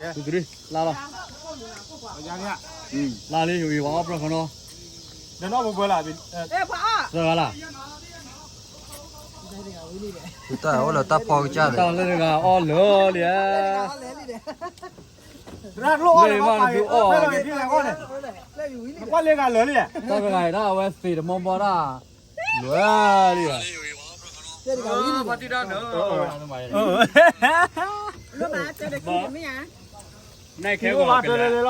လါလီၤ, လါလံ ယဝံၤဝဲအီၣ်ပြၢၢ်ခီနီၤ, သၢဂၤလၢ်, တၢ်အိၣ်လၢတၢ်ဖီကစၢ်ဒီး တၢ်လၢတဂၤအီၣ်လၢာ်လံဧါ, လၢမးတဒုအီၣ်, တၢ်တဂၤအံၤဒၣ်အဝဲသ့ၣ်တမီဘီဒၣ်, လၢာ်လံဧါ, ဖါတံၢ်ဒၣ်နၢၤ, နခဲဂီၤကလဲၤလီၤ,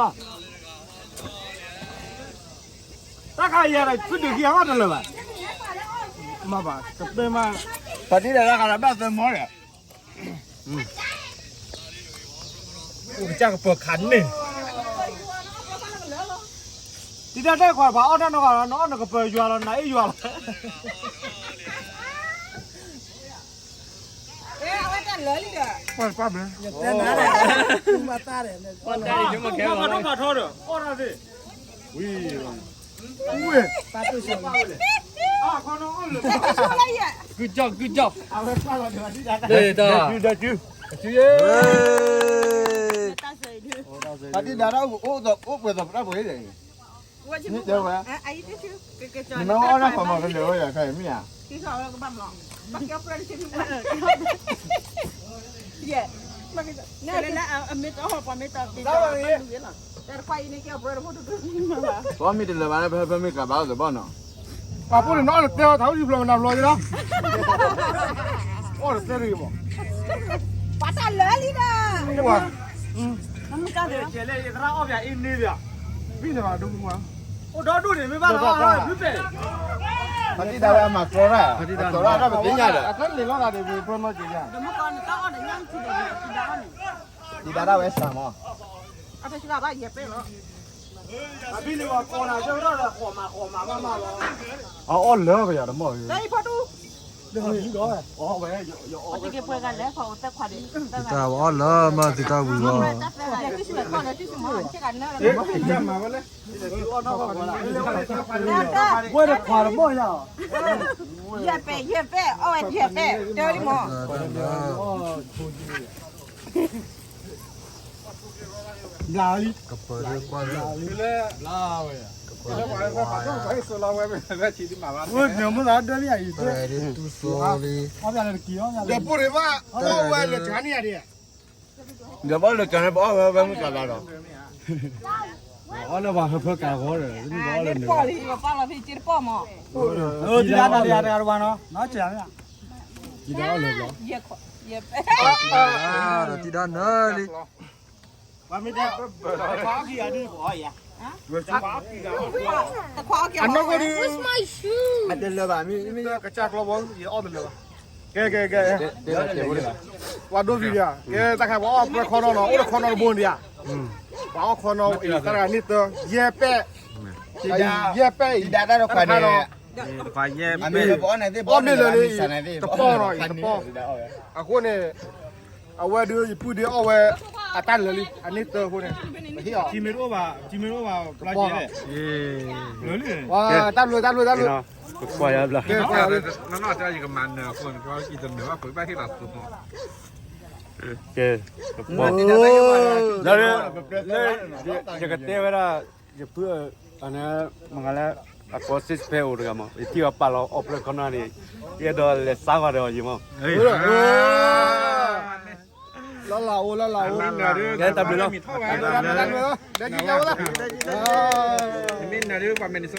တၢ်ခါယၤဒီး ဖုဒုးခံအီၣ်တလၢာ်ဘၣ်, မ့ၢ်ဘၣ် ကပၢမး, ဖါတံၢ်ဒၣ်တၢ်ခါဒီးဘၣ်သၢမီဒီး အိၣ်ကစၢ်ကပၢၤခးန့ၣ်, တံၤတၢ်တဲခွါပှၤအီၣ်တၢ်နီၢ်ဂၤလီၤ နအီၣ်နကပၢၤယွၤလီၤ နအ့ၣ်ယွၤလီၤ, အဝဲတၢ်လၢာ်လံဒီး, ပှၤပှၤဘျၢ, ပှၤတၢ်အံၤမ့ၢ်ခဲဂီၤလီၤ, ဝံၤ Good job, good job. ဖါတံၢ်ဒါဒၣ်အိၣ်ပှဲၤသီပတၢ်ပှဲၤ, နမ့ၢ်အီၣ်တၢ်ပှၤမၤကလၢာ်ဝဲယၤခါအံၤမ့ၢ်ဧါ, ပှၤမ့ၢ်တလၢာ်ဘၣ်လၢ ဖဲဖဲမ့ၢ်ကဘၣ်အီၣ်သဘီၣ်နီၤ, ပှၤဖိန့ၣ်နအီၣ်တတဲအီၤ ထးဝံၣ်တဖျိကနၣ်ဖျိက့ၤလီၤ, အီၣ်တတဲတဂ့ၤမး, ပှၤတၢ်လၢာ်လံဒီး, ယသရၣ်အီၣ်ပၠးအ့န့ဘၠး, ဘံၣ်န့ၣ်ဘၣ်ဒိမူမး, အိၣ်ဒီဒူၣ်န့ၣ်မ့ၢ်ဘၣ်လီၤ, ဖါတံၢ်ဒါဝဲအမၤကျီတၢ်, အကျီတၢ်တၢ်ပသ့ၣ်ညါဒီး, အတၢ်လ့ၤလီၤသးန့ၣ် ပျီနီၢ်က့ၤယၤ, တံၤဒါဒၣ်ဝဲစၢ်မး, အဘံၣ်န့ၣ်ဘၣ်ကိးနၤ အီၣ်လၢပယီၤတမီၢ်, သုတၢ်ဝဲအီၣ်လၢမး သုတၢ်ဝံၤလီၤ, ဝဲတခွါတမီၢ်ယၤ, ယဲၢ်ပဲၣ် ယဲၢ်ပဲၣ် အီၣ်ဝဲယဲၢ်ပဲၣ် တၢ်လံမး, ဘျါလံ, ကပၢၤလၢကွၢ်လၢ, ကပၢၤလၢကွၢ်လၢ, ဝဲမုၢ်သးဒၢလံအံၤ, အီၣ်ပၠးလၢတကံၤအီၣ်ပၠးလၢ, ဒီးဖိဒံးဘၣ်, အီၣ်ဝဲလၢကၤန့ၣ်ယၤဒံး, ဒီးဘၣ်လၢကၤန့ၣ် ပအီၣ်ဝဲဝဲမုၢ်ကၤလီၤဒီး, အီၣ်လၢပှၤဟၢဖၢကၤဃီဒီး, တံၤဒါနၤလံယၤတဂၤတဝၤနီၤ, တံၤဒါအီၣ်လၢာ်ဘျီ, ဒီးတံၤဒါနၤလံ, အနီၢ်ကီၢ်ဒုး, အတလၢာ်ဘၣ်, မ့ၢ်ကစၢ်ကျီဘီ, ယအီၣ်တလၢာ်ဘၣ်, ကဲကဲကဲ, ပှၤဒိဗံဒံးဧါ, ကဲတၢ်ခါပှၤအီၣ်ပှဲၤခီနီၤနီၤ အိၣ်တခီနီၤတဘိဒံးဧါ, ပှၤအီၣ်ခီနီၤ တၢ်တဂၤန့ၢ်တၢ်, ယဲၢ်ပဲၣ်, ယဲၢ်ပဲၣ်အံၤ, တၢ်တခါနီၤ, အီၣ်မ့ၢ်လၢာ်လံ, တပီၢ်နီၤအံၤတပီၢ်, အဃိန့ၣ် အဝဲဒုးယပုၢ်ဒုးအီၣ်ဝဲ, အတၢ်လၢာ်လံ အန့ၢ်တၢ်အဃိန့ၣ်, ပဟ့ၣ်အီၤ, တပီၢ်နီၤ, တၢ်လၢာ်တၢ်လၢာ်တၢ်လၢာ်, ကဲ, ကဲ, ယကတဲဝဲဒၣ်, ယပုၢ်အန့ၣ်မ့ၢ်ဂၤလၢ, အကိး six pack အိၣ်တဂၤမး ယထံၣ်အီၤပာ်လီၤအီၣ်ဖျၢၣ်ခီနီၤန့ၣ်, ယအဲၣ်ဒိးလဲၤစါဃီၤဒီးအီၤယံၤမး, လၢ်လၢ်အိၣ်လၢ်လၢ်အိၣ်, ကဲတၢ်ဘျုးလီၤ, မ့ၢ်နၤဒုးပှၤမဲာ်န့ၣ်